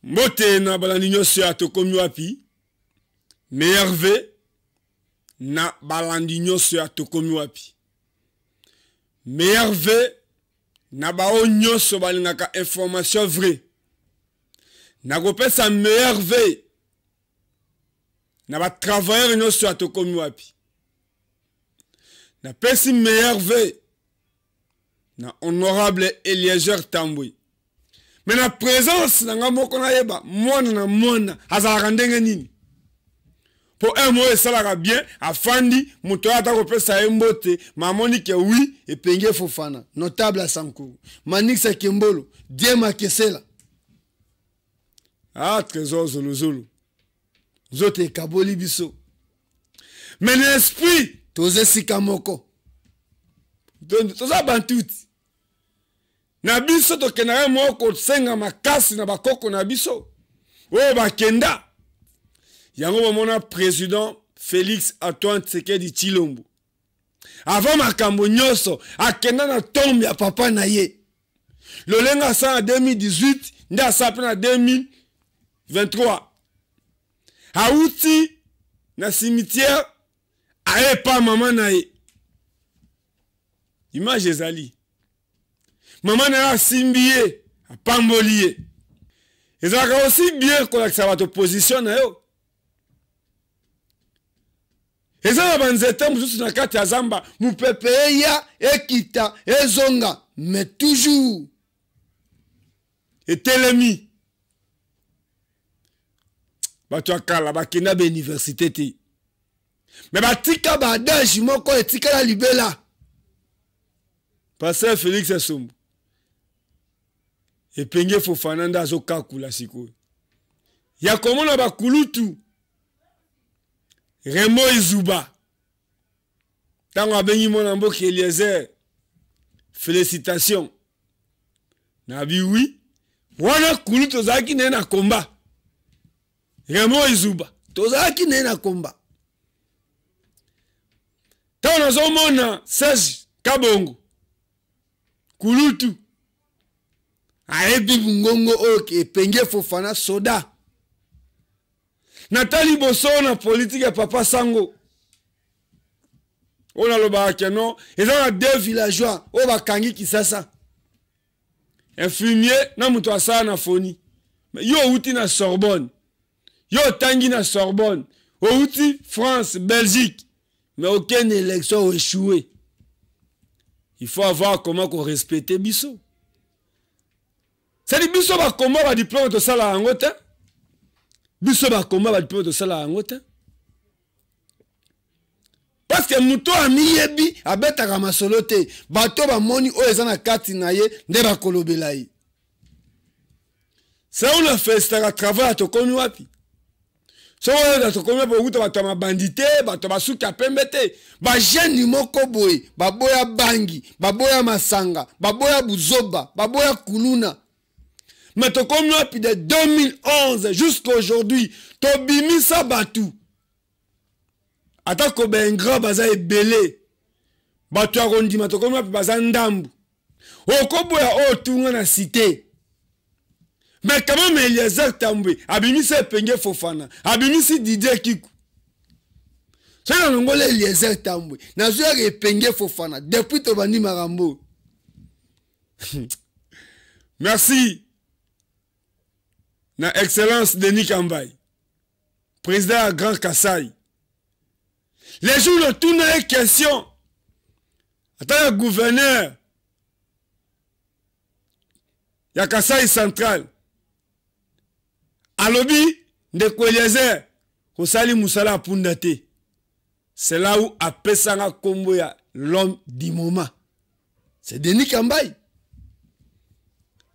Mbote na balandi nyonso ya Tokomi Wapi. Meilleur V na balandi nyonso ya Tokomi Wapi. Meilleur V na bao nyonso balingaka information vrai. Nakopesa meilleur V na ba travailleurs nyonso ya Tokomi Wapi. Napesi meilleur V na honorable Eliezer Tambwe. Mais na présence na nga moko nayeba mwana na mwana azalaka ndenge nini. Po un mot esalaka bien, afandi moto oyo ata kopesa ye mbote, ma amoni ke oui Epenge Fofana, notable ya Sankuru, Manix Kembolo, Diema Kesela. Ah, Trésor Zolozolo. Nzoto ekaboli biso. Mais na esprit toza esika moko. Toza bantuti. Na biso tokendaka moko kosenga makasi na bakoko na biso oyo bakenda. Yango bomona président Félix Antoine Tshisekedi Tshilombo. Avant makambo nyonso akenda na tombe ya papa na ye. Lolenga asala na 2018 nde asala mpe na 2023. Auti na cimetière aye pa mama na ye. Image ezali. Mama na ye asimbi ye, apamboli ye. Ezalaka aussi bien kolakisa bato position na yo. Eza na banzete mosusu na kati ya zamba, mopepe eya, ekita, ezonga, mais toujours etelemi. Bato ya kala bakenda ba université te, mais batika ba adage moko etikala libela. Pasteur Félix Asombo Epenge Fofana nde azokakula sikoyo ya komona bakulutu Remo Izuba ntango abengi mwana mboka Eliezer, félicitations na bi oui wana kulu tozalaki naye na komba. Remo Izuba tozalaki naye na komba. Ntango nazomona Serge Kabongo kulutu ayebi ngongo oyo Epenge Fofana soda. Natali boso na politique ya papa Sango. Oyo nalobaka ke non, eza na deux villageois oyo bakangi Kisasa. Infirmier na moto asala na foni. Mais yo outi na Sorbonne. Yo otangi na Sorbonne. Outi France, Belgique. Mais aucune élection a échoué. Il faut avoir comment qu'on respecte biso. C'est biso ba combat ba diplôme to sala yango te. Biso ba combat ba diplôme to sala yango te. Parce que moto amiyebi abetaka masolo te. Bato bamoni oyo eza na kati na ye nde bakolobela ye. C'est où la festaka travail ya tokomi wapi? Soki oyo ya tokomi wapi, okuta bato ya mabandi te, bato ya basuki ya pembe te. Ba jeune moko boye, baboya bangi, baboya masanga, baboya buzoba, baboya kuluna. Mais tokomi wapi de 2011 jusqu'à aujourd'hui, tobimisa batu. Ata ko ba ingrat baza ebele. Bato ya kondima tokomi wapi baza ndambu. Okoboya oyo tunga na cité. Mais quand même Eliezer Tambwe abimisi Epenge Fofana, abimisi Didier Kiku. Soki nalongoli Eliezer Tambwe, nazwi Epenge Fofana depuis tobandi makambo. Merci na Excellence Denis Kambayi, président ya Grand Kasaï. Les jours de tourner une question, en tant que gouverneur ya Kasaï Central, alobi ndeko Eliezer kosali musala punda te. C'est là où apesanga kombo ya l'homme du moment. C'est Denis Kambayi.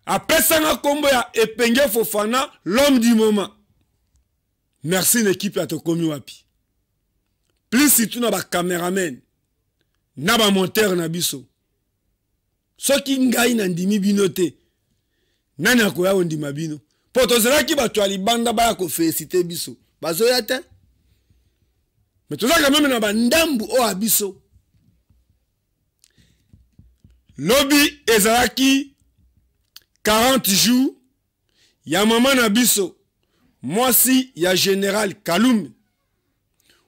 Apesanga kombo ya Epenge Fofana, l'homme du moment. Merci l'équipe ya Tokomi Wapi. Plus surtout na ba cameraman, na ba monteur na biso. Soki ngai na ndimi bino te, nani akoya kondima bino? Po tozalaki bato ya libanda baya ko féliciter biso. Bazoya te. Mais tozalaka même na ba ndambu oyo ya biso. Lobi ezalaki 40 jours. ya mama na biso mwasi ya general Kalume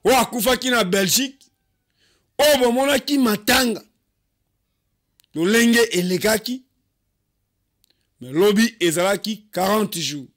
oyo akufaki na Belgique, oyo bomonaki matanga lolenge elekaki, me lobi ezalaki 40 jours.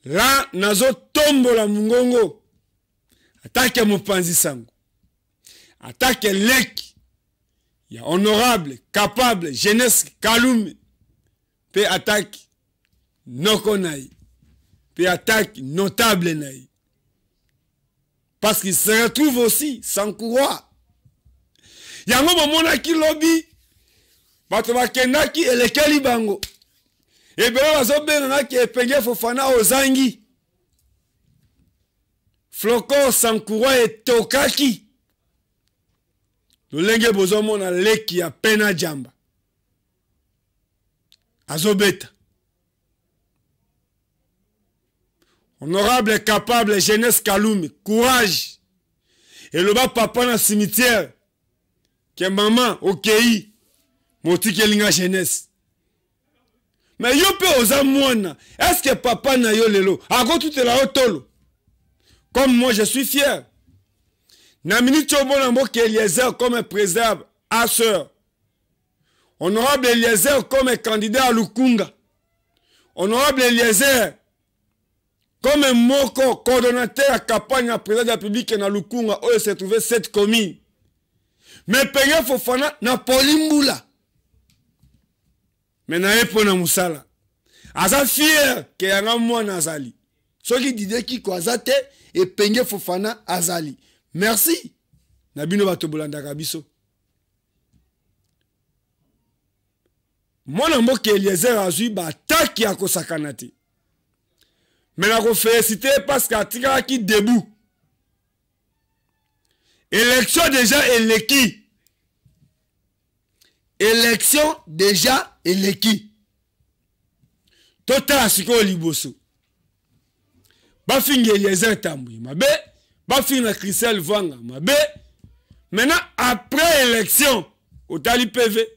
La nazotombola mungongo atake mopanzi sango atake leki ya honorable capable jeunesse Kalume pe atake noko na ye pe atake notable na ye parce qu'il se retrouve aussi sans courroie. Yango bomonaki lobi bato bakendaki elekeli bango ebele bazobengangaki Epenge Fofana ozangi flocon sans courroie etokaki lolenge bozomona leki ya pena jamba azobeta. Honorable capable jeunesse Kalumi, courage. Eloba papa na cimetière ke maman okei motikeli nga jeunesse. Mais yo pe oza mwana, est-ce que papa na yo lelo akotutela yo tolo? Comme moi je suis fier. Na minute oyo mona mboka Eliezer comme président a sœur. Honorable Eliezer comme candidat à Lukunga. Honorable Eliezer comme moko coordonnateur ya campagne ya président de la République na Lukunga oyo se trouve cette commune. Mais Penge Fofana na Polimbula. Mais na ye pona musala. Aza fier ke yanga mwana azali. Soki Didier Kiko aza te, Epenge Fofana azali. Merci. Na bino bato bolandaka biso. Mwana mboka Eliezer azwi bataki ya kosakana te. Mais na ko féliciter parce que atikalaki debout. Élection déjà eleki. Élection déjà eleki. Totala sikoyo liboso. Bafinga Eliezer Tambwe mabe, bafinga Christelle Vwanga mabe. Maintenant après élection, otali PV.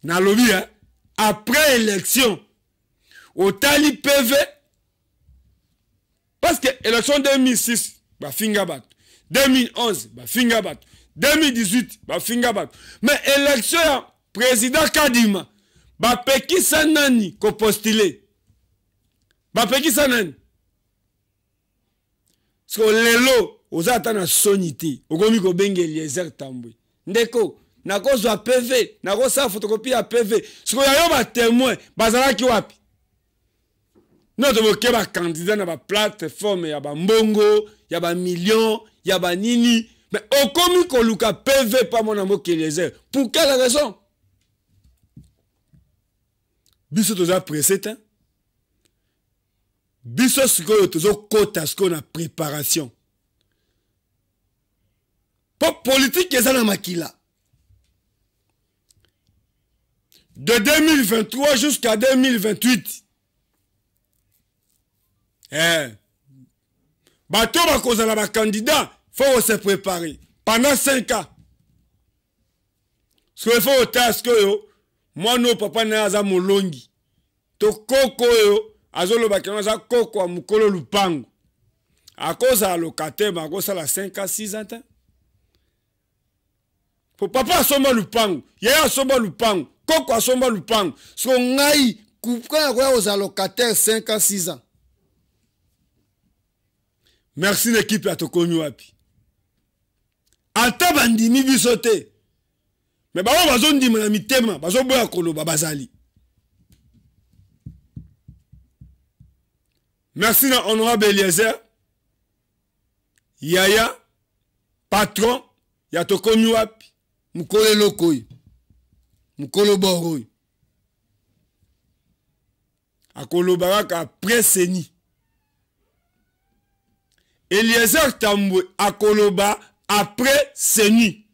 Nalobi hein. Après élection, otali PV, parce que élection 2006, bafinga bato. 2011, bafinga bato. 2018, bafinga bato. Mais élection ya président Kadima, bapekisa nani kopostuler? Bapekisa nani? Siko lelo oza ata na soni te, okomi kobenga Eliezer Tambwe. Ndeko, nakozwa PV, nakosala photocopie ya PV. Siko ya yo ba témoin bazalaki wapi? No toboke ba candidat na ba plateforme ya ba mbongo, ya ba millions, ya ba nini, mais okomi koluka PV pa mwana mboka Eliezer. Pour quelle raison? Biso toza pressé te. Biso sikoyo tozokota sikoyo na préparation. Po politique eza na makila. De 2023 jusqu'à 2028. Bato bakozala ba candidat, faut se préparer pendant 5 ans. Ce qu'il faut otala sikoyo, mwana oyo papa na ye aza molongi. To koko oyo azoloba ke aza koko ya mokolo lupango. Akozala locataire, mais akosala 5 ans, 6 ans te. Po papa asomba lupango, yaya asomba lupango, koko asomba lupango. So ngai, kuka ya koya kozala locataire 5 ans, 6 ans. Merci l'équipe ya Tokomi Wapi. Ata bandimi biso te. Mais bango bazondima na mitema, bazoboya koloba bazali. Merci na honorable Eliezer. Yaya, patron ya Tokomi Wapi. Mukolo eloko oyo. Mukolo bor oyo. Akoloba kaka après CENI. Eliezer Tambwe akoloba après CENI.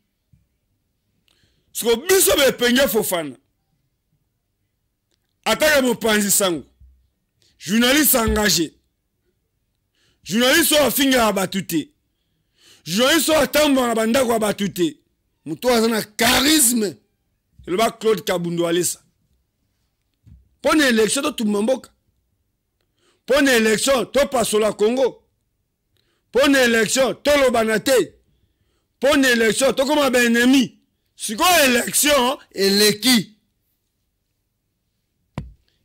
Siko biso bepenge Fofana. Ataka mopanzi sango. Journaliste engagé. Journaliste oyo afingaka bato te. Journaliste oyo atambwaka na bandako ya bato te. Moto oyo aza na charisme. Eloba Claude Kabundo Alesa. Mpo na élection totumba mboka. Mpo na élection topasola Congo. Mpo na élection tolobana te. Mpo na élection tokoma ba ennemi. Sikoyo élection eleki.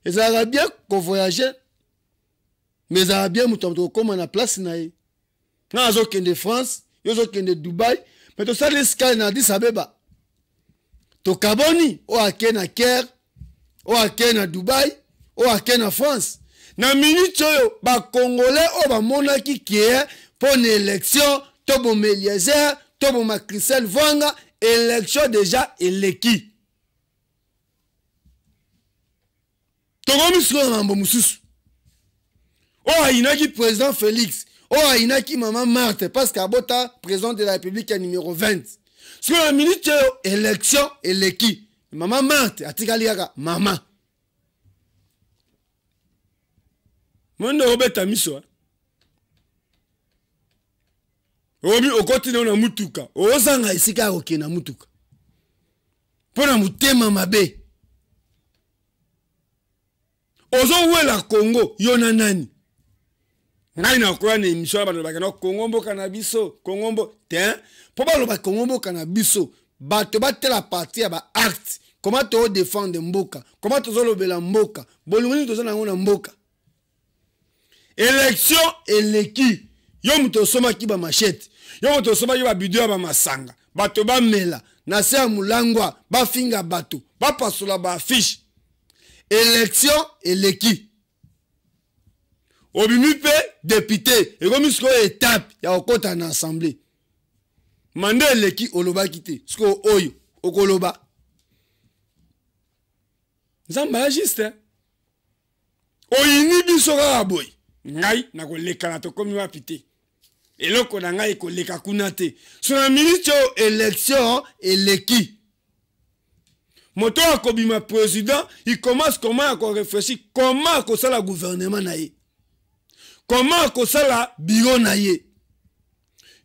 Ezalaka bien kovoyager, mais ezalaka bien moto ya moto kokóma na place na ye. Nga azokende France, yo ozokende Dubaï, mais tosali escale na Addis Abeba. Tokaboni, oyo ake na Caire, oyo ake na Dubaï, oyo ake na France. Na minute oyo, ba Congolais oyo bamonaki ke mpo na élection, toboma Eliezer, toboma Christelle Vuanga, élection déjà eleki. Tokomi sikoyo na mambo mosusu. Oyo ayinaki président Félix, oyo ayinaki mama Marthe parce que abota président de la République ya numéro 20. Sikoyo na minute oyo élection eleki. Mama Marthe atikali kaka mama. Monde obeta miso, hein? Omi okoti na mutuka, ozanga esika ya kokende na mutuka. Mpo na motema mabe. Ozowela Congo yo na nani? Ngai nakoya na émission ya bato bakenda Congo mboka na biso, Congo mbo te, mpo baloba Congo mboka na biso, bato batela parti ya ba acte. Comment to défendre mboka? Comment tozolobela mboka? Bolingo nini toza nango na mboka? Élection eleki. Yo moto osomaki ba machette, yo moto osomaki ba bidon ya ba masanga, bato bamela na se ya molangwa, bafinga bato, bapasola ba affiche. Élection eleki. Obimi mpe député, ekomi sikoyo étape ya kokota na assemblée. Mandat eleki olobaki te, sikoyo oyo okoloba. Nzambe ya juste, hein? Oyini biso kaka boye. Ngai nakoleka na tokomi wapi te. Eloko na ngai ekoleka kuna te. So na minute oyo élection eleki. Moto akobima président, il commence comment à réfléchir, comment akosala gouvernement na ye. Comment akosala bureau na ye.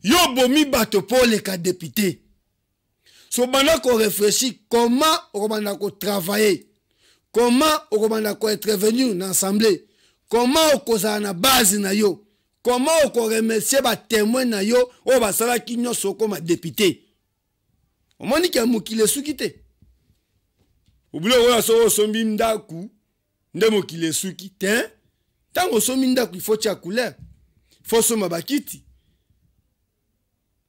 Yo bomi bato po oleka député. So banda ko réfléchir comment okobanda ko travailler. Comment okobanda kointervenir na assemblée? Comment okozala na base na yo? Comment okoremercier batémoin na yo oyo basalaki nyonso okoma député? Omoni ke mokili esuki te. Obiloko oyo soki osombi ndaku nde mokili esuki te. Ntango osombi ndako, il faut tia couleur, faut osomba bakiti.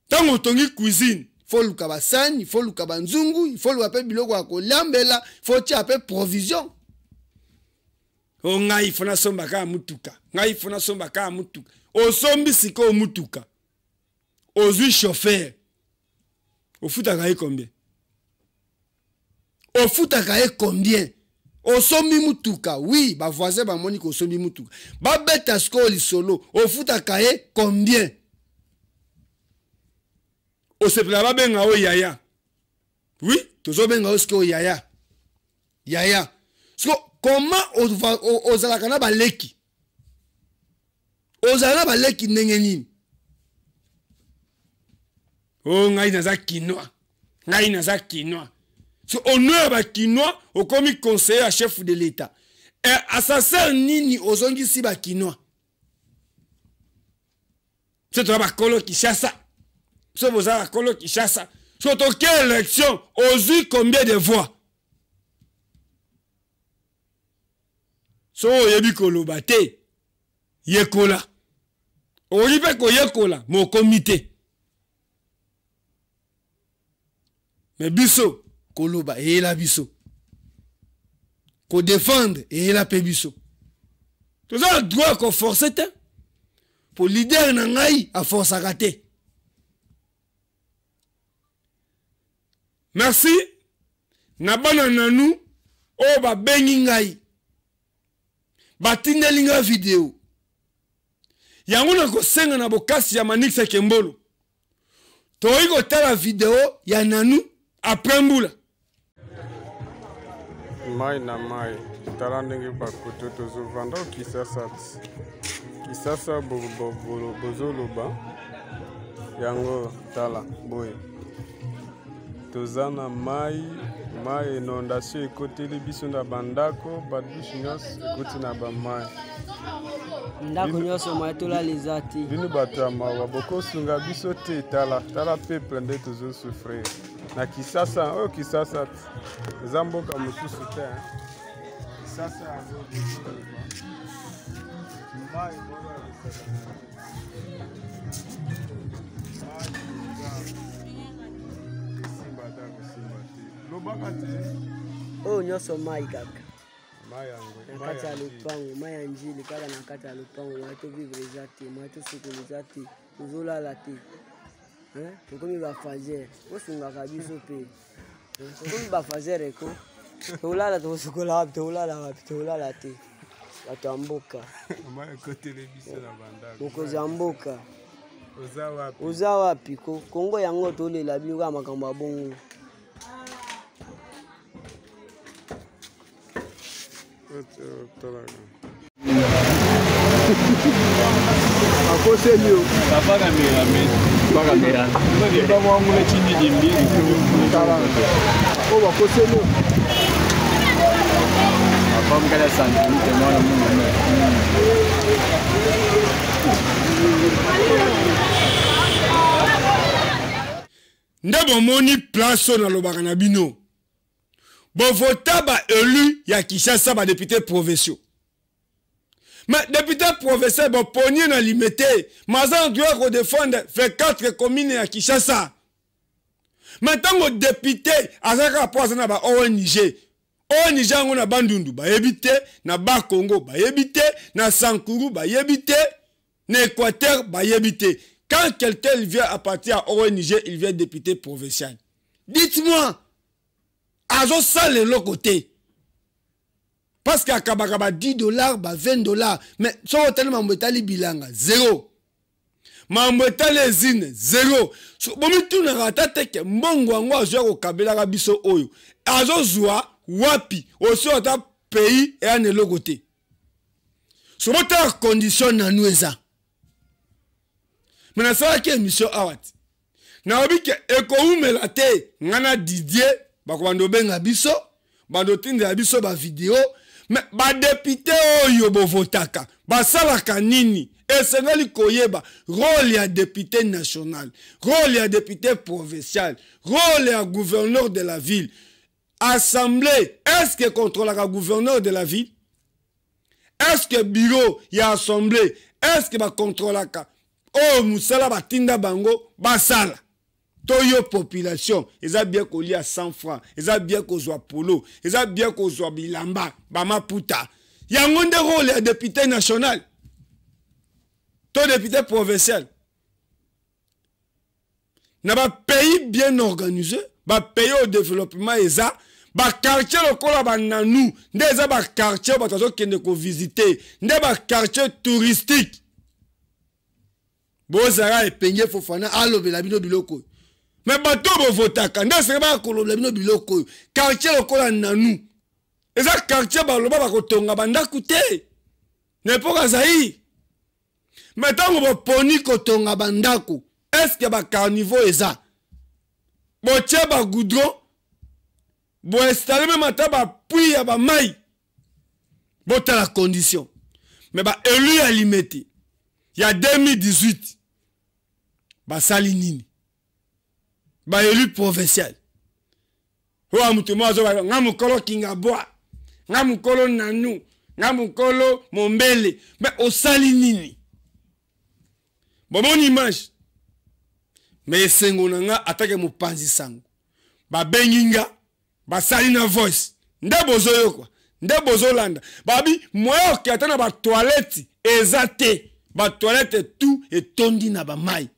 Ntango otongi cuisine, faut luka basani, faut luka banzungu, faut luka mpe biloko ya kolambela, faut tia mpe provision. O ngai fo nasomba kaka mutuka, ngai fo nasomba kaka mutuka. Osombi sikoyo mutuka, ozwi chauffeur, ofutaka ye combien? Ofutaka ye combien? Osombi mutuka, oui, bavoisin bamoni ke osombi mutuka, babeta sikoyo lisolo, ofutaka ye combien? Osepela babenga yo yaya. Oui, tozobenga yo sikoyo yaya. Yaya siko, comment ozalaka na baleki? Ozala na baleki ndenge nini? O ngai naza kinois, ngai naza kinois. So au nom ya bakinois okomi conseiller ya chef de l'État. Eh, assassin nini ozongisi bakinois? So toza bakolo Kinshasa, so boza bakolo Kinshasa, so toke élection, ozwi combien de voix? So oyebi koloba te, yekola. Okoki mpe koyekola ma okomi te. Me biso koloba eyela biso, kodefendre eyela mpe biso. Toza na droit ya koforce te, po leader na ngai aforsaka te. Merci na bana nanu oyo babengi ngai, batindeli ngai video yango. Nakosenga na bokasi ya Manix Kembolo, tokoki kotala video ya nanu après mbula. Mai na mai, tala ndenge bakoto tozovanda. Kisasa, Kisasa, bozoloba yango. Tala boye, toza na mai, mai inondation ekoteli biso na bandako, badushe nyonso ekoti na bamai. Ndako nyonso mai, tolala eza te. Bino bato ya mawa, bokosunga biso te? Tala, tala peuple nde tozosouffrir na Kisasa oyo. Kisasa eza mboka mosusu te. Kisasa yango, mai moko ya kosakana te. Mai esimba ata kosimba te, lobaka te. Oyo nyonso mai kaka. Mai yango na kati ya lopango, mai ya Njili kaka na kati ya lopango. Mai tovivre eza te, mai tosukola eza te, tozolala te. Tokomi bafaser, osungaka biso mpe. Tokomi bafaser eko tolala, tokosukola wapi? Tolala wapi? Tolala te. Bato ya mboka, mokonzi ya mboka, oza wapi? Kongo yango tolela bino kaka makambo ya bongo. Akoseli yo. Papa cameraman, papa cameraman. Bamwangula chindidimbi. Oyo bakoseli yo. Papa mukala santimite mwana mungu. Nde bomoni place oyo nalobaka na bino, bovota baélu ya Kinshasa, badéputé provinciaux. Mais député provincial boponi na Limete, maza na droit ya kodefendre 24 commune ya Kinshasa. Mais ntango député aza kaka mpo aza na ba ONG, ONG yango na Bandundu bayebi te, na Bakongo bayebi te, na Sankuru bayebi te, na Équateur bayebi te. Quand quelqu'un vient à partir ya ONG, il vient député provincial, dites-moi, azosala eloko te, parce que akabaka ba 10 $, ba 20 $. Mais soki otali mambo etali bilanga, zéro. Mambo etali ezine, zéro. Bomitunaka ata teke mbongo yango azwa kokabelaka biso oyo azozwa wapi? Osi ata pays eya na eloko te. So botala condition nanu eza. Me nasalaki émission awa ti nalobi ke ekowumela te, ngai na Didier bakobanda obenga biso. Bando tindela biso ba video. Mais ba député oyo bovotaka basalaka nini? Esengeli koyeba rôle ya député national, rôle ya député provincial, rôle ya gouverneur de la ville. Assemblée, est-ce que contrôlaka gouverneur de la ville? Est-ce que bureau ya assemblée, est-ce que bacontrôlaka oyo mosala batinda bango basala? To yo population eza bien kolia 100 francs, eza bien kozwa polo, eza bien kozwa bilamba bamaputa. Yango nde rôle ya député national to député provincial. Na ba pays bien organisé, ba pays au développement, eza ba quartier lokola ba nanu nde eza ba quartier bato bazokende kovisite, nde ba quartier touristique. Bozala Epenge Fofana alobela bino biloko oyo. Me bato oyo bovotaka nde esenge baya kolobela bino biloko oyo. Quartier lokola nanu eza quartier baloba bakotonga bandako te na epoka ya Zaïre. Me ntango boponi kotonga bandako, eske ba carniveau eza? Botie ba goudron, boinstalle meme ata ba puits ya ba mai, botala condition. Me ba élu ya Limete ya 2018 basali nini? Ba élu provincial oyo moto moko azoba nga mokolo Kingabwa, nga mokolo Nanu, nga mokolo Mombele, me osali nini? Bomoni image. Me esengo na nga atake mopanzi sango, babengi nga, basali na voice nde bozoyoka, nde bozolanda. Babi moyen oke ata na batoilette eza te, batoilette tout etondi na bamai.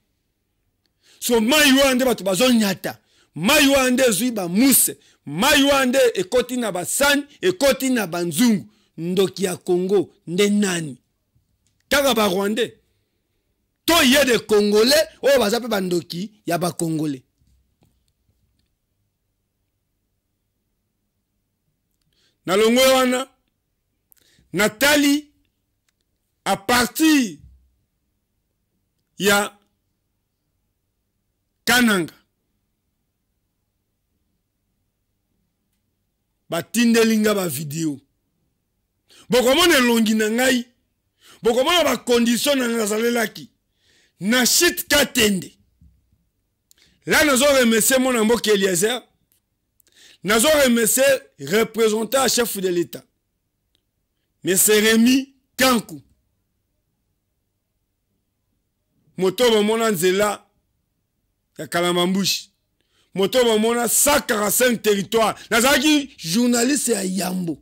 So mai wana nde bato bazonyata, mai wana nde ezwi bamuse, mai wana nde ekoti na basani, ekoti na banzungu. Ndoki ya Congo nde nani? Kaka ba Rwandais to ye de Congolais oyo baza mpe bandoki ya ba Congolais? Na longwe wana natali a partir ya Kananga, batindeli nga ba video. Bokomona elongi na ngai, bokomona ba condition na nazalelaki na shit Katende. La nazo remercier mwana mboka Eliezer, nazo remercier représentant ya chef de l'État Monsieur Rémi Kanku, moto bomona nzela ya Kalambambushi, moto bomona 145 territoire. Nazalaki journaliste ya yambo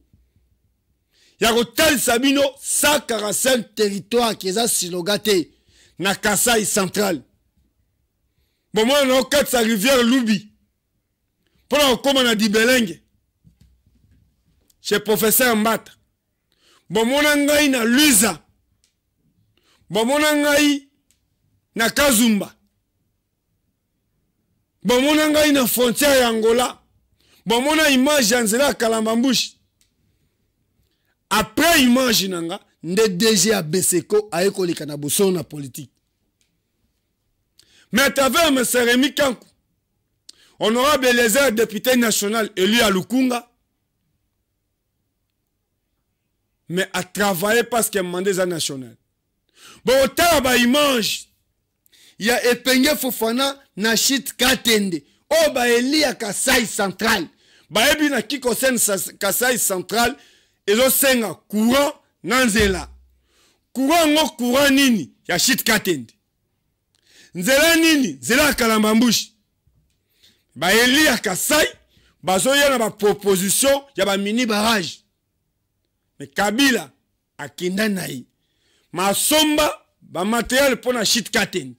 ya kotalisa bino 145 territoire ki eza siloga te na Kasai Central. Bomona na okatisa rivière Lubi mpona kokóma na Dibelenge chez professeur Mbata. Bomona ngai na Luiza, bomona ngai na Kazumba, bomona ngai na frontière ya Angola, bomona image ya nzela ya Kalambambushi. Après image na nga nde DG ya Beseko aye koleka na bosolo na politique. Mais à travers M. Rémi Kanku, honorable Eliezer, député national élu à Lukunga, mais a travaillé parce que mandat eza national. Botala ba image ya Epenge Fofana na Shit Katende oyo baeli ya Kasai Central. Bayebi na Kikosen Kasai Central ezosenga courant na nzela. Courant yango courant nini? Ya Shit Katende. Nzela nini? Nzela ya Kalambambushi. Baeli ya Kasai bazoya na ba proposition ya ba mini barrage. Mais Kabila akenda na ye masomba ba matériel mpo na Shit Katende.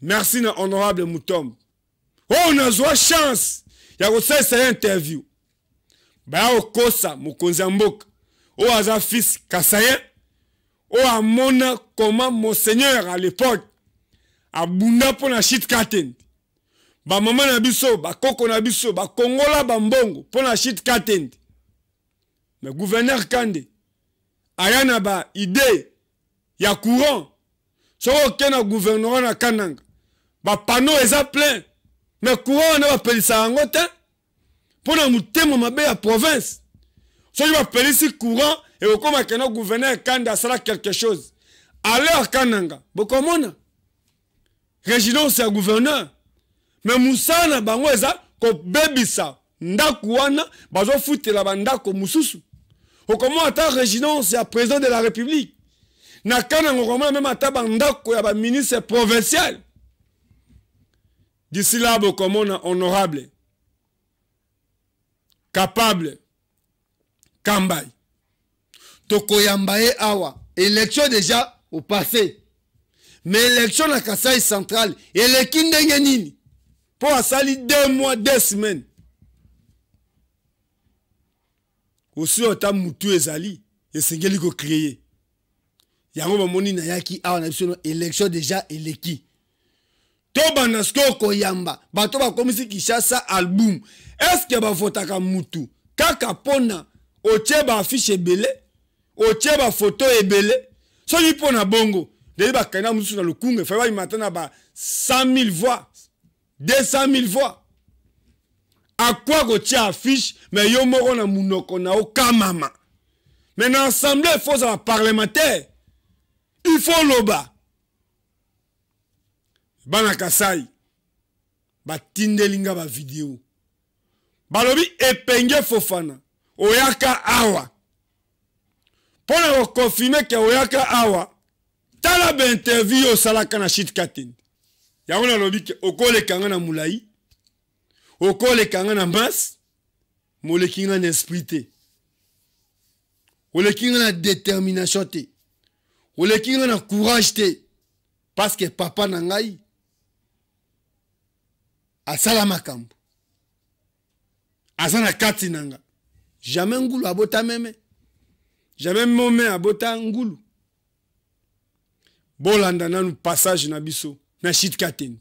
Merci na honorable Mutombo oyo nazwa chance ya kosalisa ye interview. Baya kokosa mokonzi ya mboka oyo aza fils kasayen, oyo amona comment monseigneur à l'époque abunda mpo na Shit Katende. Bamama na biso, bakoko na biso bakongola bambongo mpo na Shit Katende. Mais gouverneur Kande aya na ba idée ya courant. Soki oke na gouvernorat na Kananga, ba panneau eza plein, mais courant wana bapelisaka yango te. Mpo na motema mabe ya province. Soki bapelisi courant ekokoma kena gouverneur Kanda asala quelque chose. Alors Kananga bokomona résidence ya gouverneur, mais mosala na bango eza kobebisa ndako wana, bazofutela bandako mosusu. Okomona ata résidence ya président de la République na Kananga, okomona meme ata bandako ya baministre provincial. D'ici là bokomona honorable capable Kambai. Tokoyamba ye awa. Élection déjà au passé, mais élection na Kasai Central eleki ndenge nini? Mpo asali 2 mois 2 semaines osi ata mutu ezali esengeli kocreye yango. Bamoni nayaki awa na biso no élection déjà eleki, tobanda sikoyo koyamba bato bakomisi Kinshasa album. Eske bavotaka mutu kaka mpona otie baaffiche ebele, otie bafoto ebele? Soki mpo na bongo, ndenge bakanda mosusu na Lukunga efai babima ata na ba 100 000 voix, 200 000 voix. Akwa kotia affiche, mais yo moko na munoko na okamama. Mais na assemblée il faut ozala parlementaire, il faut loba. Bana Kasai batindeli nga bavideo, balobi Epenge Fofana oyaka awa mpo na kokonfirme ke oyaka awa. Tala bainterview oyo osalaka na Shit Katende. Yango nalobi ke okoleka nga na molai, okoleka nga na masse, moleki nga na esprit te, oleki nga na détermination te, oleki nga na courage te, parce que papa na ngai asala makambo aza na kati na nga. Jamais ngulu abota meme, jamais mome abota ngulu. Bolanda nanu passage na biso na Shit Katende.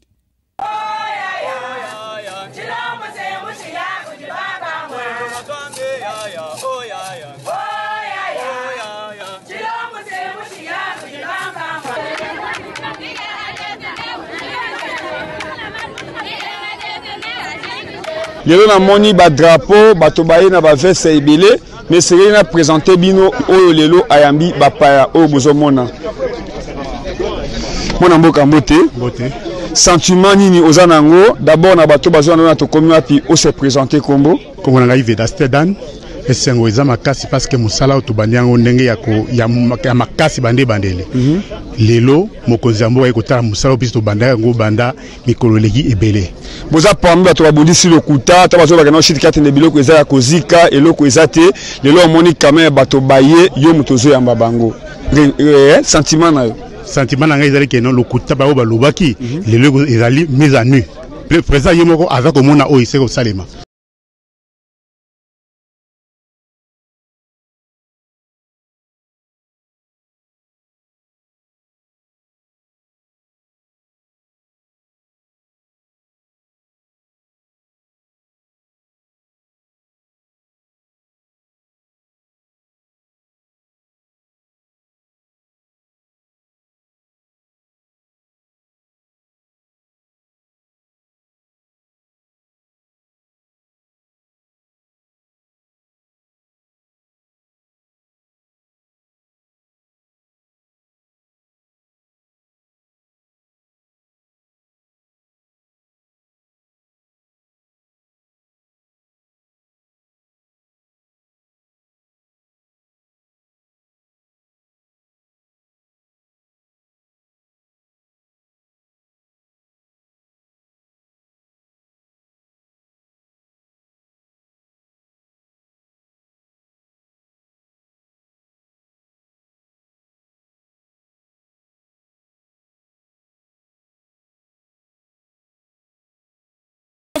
Lelo namoni badrapeau, bato baye na baveste ebele, mais esengeli na présente bino oyo lelo ayambi bapaya oyo bozomona. Mwana mboka, mbote. Mbote. Sentiment nini oza na yango d'abord na bato bazwa na tokomi wapi? Ose présente, kombo? Kombo na ngai Vedaste Dan. Esengo eza makasi parce que mosala oyo tobandi yango ndenge ya makasi bande ebandeli. Lelo mokonzi ya mboka ye kotala mosala oyo biso tobanda yango banda mikolo eleki ebele. Boza parmi bato babundisi lokuta ata bazolobaka na Shit Katende, biloko eza ya kozika, eloko eza te. Lelo omoni quand même bato baye, yo moto ozoyamba bango. Sentiment na yo? Sentiment na ngai ezali ke non, lokuta baoyo balobaki lelo ezali mise à nu. Le président ye moko aza komona oyo eseki kosalema.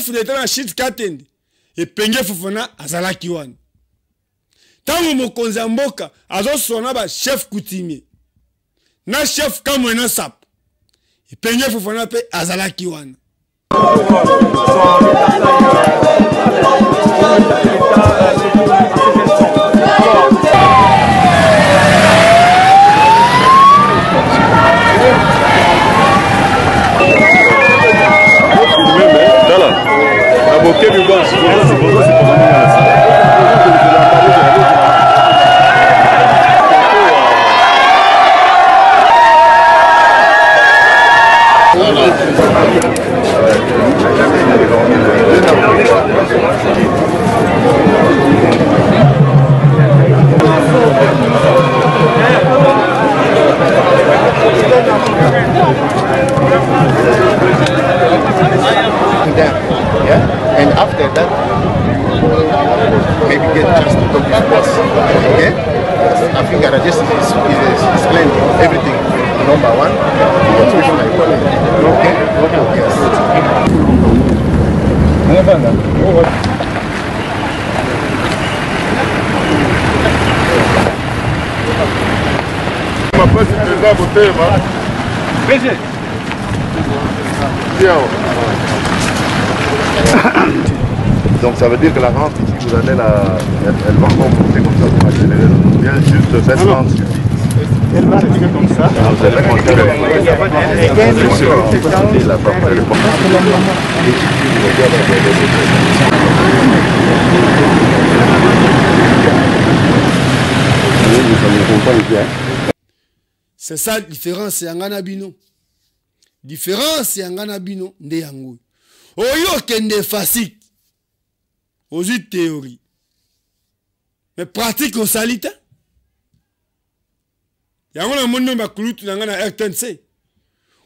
Fidete na Shit Katende, Epenge Fofana azalaki wana ntango mokonzi ya mboka azosona bachef coutumier na chef Kamwe na Sapo. Epenge Fofana mpe azalaki wana. place is clean, everything. Number one, okay, yes. Mapasi mpenza kotelema. Donc ça veut dire que la rampe ici, vous allez la, elle va encore monter comme ça pour accélérer. Bien juste cette rampe suffit. Elle va arriver comme ça. Ah, vous allez monter la C'est ça différence ya nga na bino. Différence ya nga na bino nde yango oyo. Okende fasik, ozwi théorie, mais pratique osali te. Yango namoni bakulutu na ngai na RTNC,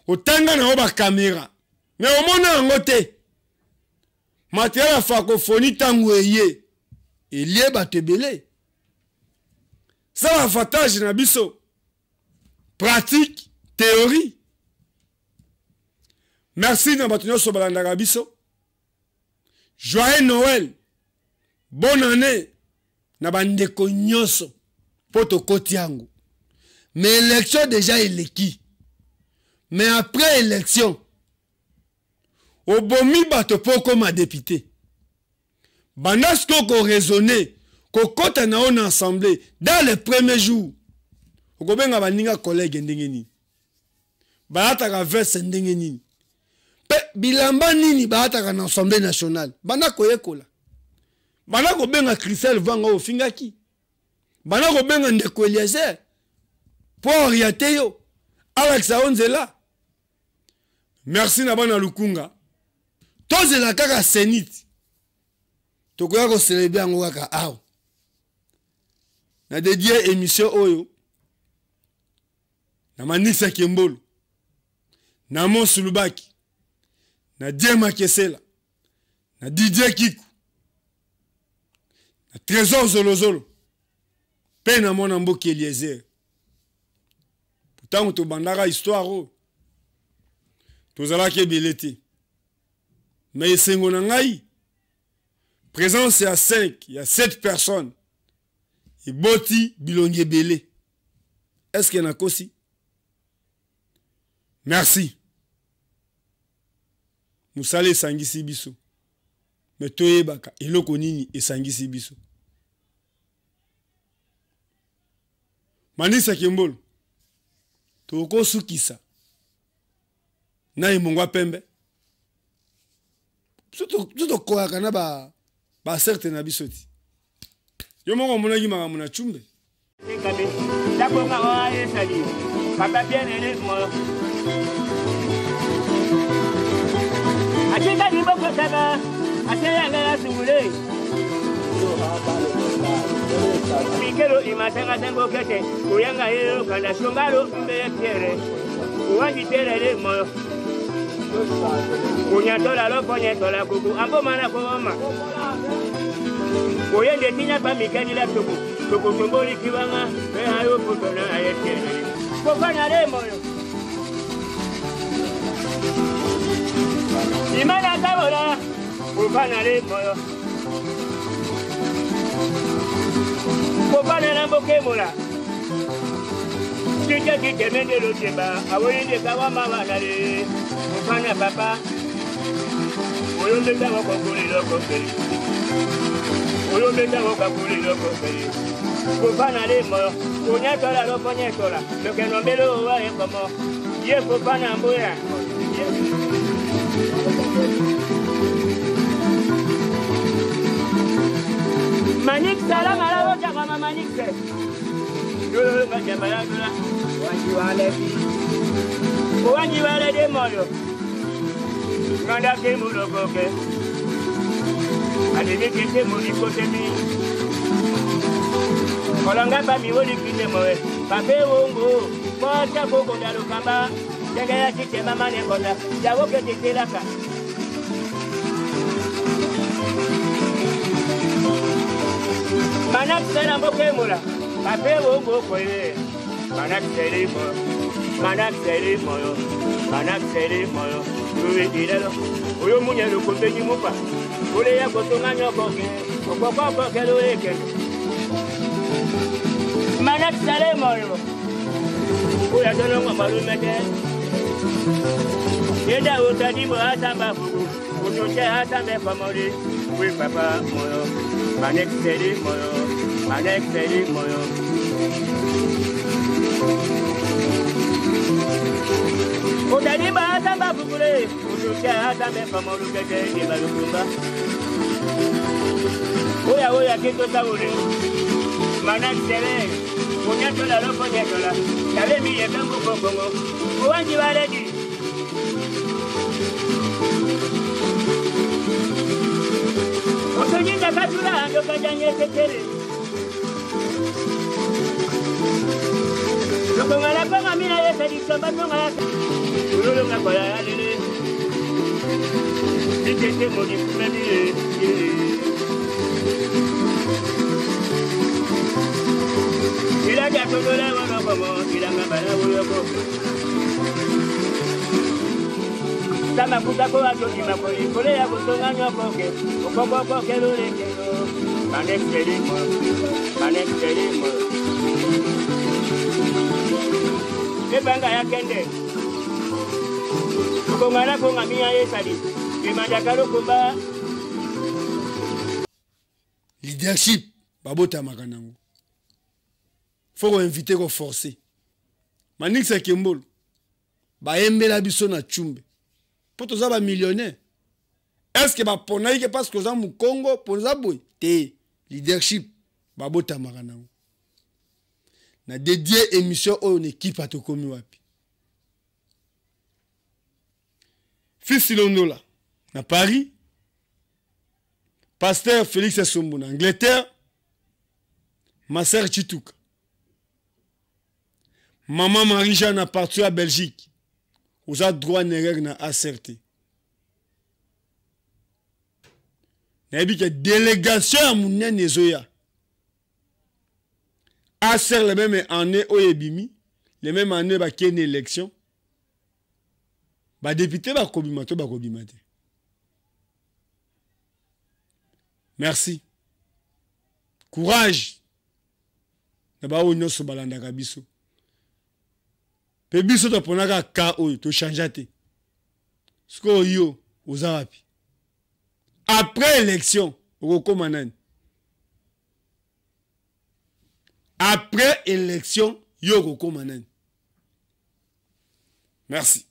otanga na yo bakamera, mais omona yango te. Materiel ya francophonie, ntango eye, elie bato ebele. Sala avantage na biso, pratique, théorie. Merci na bato nyonso balandaka biso. Joyeux Noël, bonne année na bandeko nyonso, mpo tokoti yango. Mais élection déjà eleki, mais après élection obomi bato mpo okóma député. Banda sikoyo koraisonner, kokɔta na yo na assemblée dans le premier jour, okobenga baninga collègue ndenge nini? Balataka veste ndenge nini? Mpe bilamba nini balataka na Assemblée nationale? Banda koyekola, banda kobenga Christelle Vanga oyo ofingaki, banda kobenga ndeko Eliezer mpo orienter yo, alakisa yo nzela. Merci na bana Lukunga. Tozela kaka CENI, tokoya kocélébrer yango kaka awa. Na dédier émission oyo na Manisa Kembolo, na Monsulubaki, na Diema Kesela, na Didier Kiku, na Trésor Zolozolo, mpe na mwana mboki Eliezer. Ntango tobandaka histoire oyo, tozalaki ebele te, mais esengo na ngai, présence ya 5, ya 7 personnes eboti bilongi ebele. Est ce que nakosi? Merci. Mosala esangisi biso, mais toyebaka eloko nini esangisi biso. Manisa Kembolo, tokosukisa na emongwa pembe. Biso tokoyaka na bacerte na biso ti. Yo moko omonaki makambo na Cumbe. Takonga wa esali papa bien aîné mo atinda liboko saba aseyanga ya sungule mikelo imasenga sengo kete oyanga yelo kanda shongalo mbe piere owangi terele moyo kunyatola lofonyetola kuku ambomana kooma oyende tinya pa mikenila tuku tukutumboli kiwanga pe ayo putona ayetelele kofanya le moyo imana kabola kofanya le moyo kofanya na mbokemola kite kite mendelo jeba awoyinde kawama wanale kofanya papa oyombeta wokokulilo kokeli oyombeta wokakulilo kokeli kofana le moyo konyatola lofonyetola lokenombelo wa ekomo ye kofana mbuya. Manik salama la wota mama Manik Dolo ngajamba la dola wanji wale bi wanji wale de moyo nganda ke mulo koke adede kete moli kote mi kolonga pa mi woli kite mowe pape wongo mota kokonda lokamba ndenge ya tite mama ne konda yawo ke tete laka Manak sera mboka emola. Pape wongo koye. Manak seri mo. Manak seri mo. Manak seri mo. Uwe ilelo. Oyo munye lukumbe nyimupa. Ule ya kotonga nyoko ke. Okoko ko ke lo eke. Manak seri mo. Oya tolongo malumete. Yeda otadi mo asamba fugu. Otoche asambe famori. Oui papa moyo. Manek seri moyo. Manek seri moyo. Otadi mo asamba fugule. Otoche asambe famori kete de balukumba. Oya oya kito saure. Manek seri. Onyatola loko nyatola. Tabe mi yekangu kongo. Owanji waredi. Otoyinda katula ando kajanye tetere. Lokongala konga mina yesa disamba tonga. Ulolonga kwa ya lele. Ditete modi kumeni. Ilaja todola wana komo ilanga bala wuyoko. Sama kuta ko ato di makori kole ya kutonga nyoko ke okoko ko ke lole ke manek seri mo manek seri mo e banga ya kende ko ngala ko ngamia yesali e mandaka lokomba leadership babota makanango faut inviter ko forcer Manix Kembolo bayembela biso na chumbe po toza ba millionnaire. Est-ce que ba ponaki ke parce que oza mukongo poza boy te leadership babota makanango na dédié émission oyo na équipe atokomi wapi Fils Londola na Paris, Pasteur Félix Assombo na Angleterre, Masser Chituka, Maman Marie-Jeanne na parti à Belgique, oza droit n'erreur na ACRT. Nayebi ke délégation ya munene ezoya. ACR le même année oyo ebimi, le même année bakende élection. Ba député ba kobima to ba kobima te. Merci. Courage. Na ba oyo nyonso balandaka biso. Pe biso to ponaka ka oyo to changer te. Siko yo oza wapi? Après élection, okokoma nani? Après élection, yo okokoma nani? Merci.